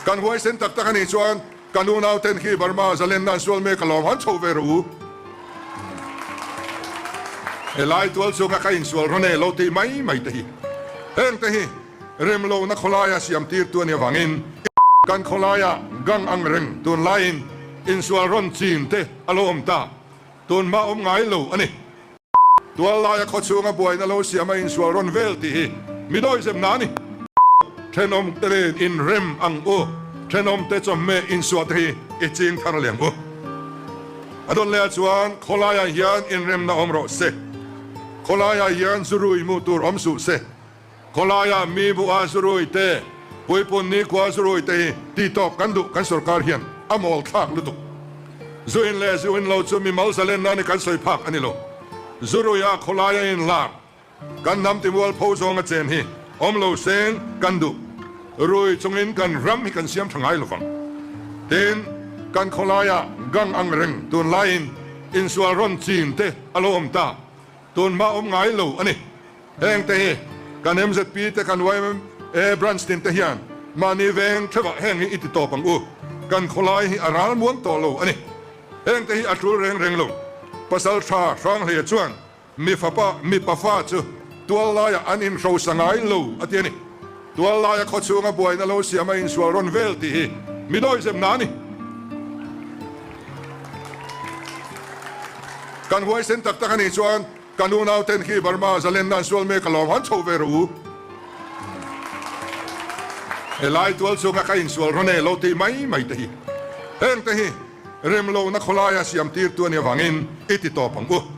Kan huaisen tak tak a nih chuan kan unau ten khi Burma zalenna an sual mek alawm han chho ve rawh u. Helai tual chunga ka insual rawn e lo tih mai mai te hi heng te hi remlohna khawlaia siam tir tu a nih avangin kan khawlaia gang ang reng tunlaiin insual rawn chin te a lo awm ta tun hma awm ngai lo a ni. Tual laia khaw chhunga buaina lo siam a insual rawn vel tih hi mi dawihzem na a ni. Thenawm te nen inrem ang u, thenawm te chawhmeh insuah te hi i ching thar leh ang u. A dawn leh ah chuan khawlaiah hian inremna awm rawh se, khawlaiah hian zurui hmuh tur awm suh se. Khawlaiah mi buh a zurui te, puipun nikhua zurui te hi tihtawp kan duh kan sorkar hian a mawl thlak lutuk. Zu in leh zu in lo chu mimal zalenna ni kan sawi phak a ni lo. Zurui a khawlai a in lar kan hnam timual pho zawng a chen hi awm lo seng kan duh. Rui chungin kan ram hi kan siam tha ngai lovang. Tin, kan khawlaiah gang ang reng tunlaiin insual rawn chin te a lo awm ta. Tun hma awm ngai lo a ni. Heng te hi kan MZP te kan yma branch tin te hian mahni veng theuhah heng hi i ti tawp ang u. Kan khawlai hi a ral muang tawh lo a ni. Heng te hi a tul reng reng lo. Pasal tha Hranghleia chuan mi fapa mi pafa chu tual laiah an inhrosa ngai lo a ti a ni. Tual laia khaw chhunga buaina lo siam a insual rawn vel tih hi mi dawihzem na a ni. Kan huaisen tak tak a nih chuan kan unau ten khi Burma zalenna an sual mek alawm han chho ve rawh u. Helai tual chhunga ka insual rawn e lo tih mai mai te hi heng te hi remlohna khawlaia siam tirtu a nih avangin i ti tawp ang u.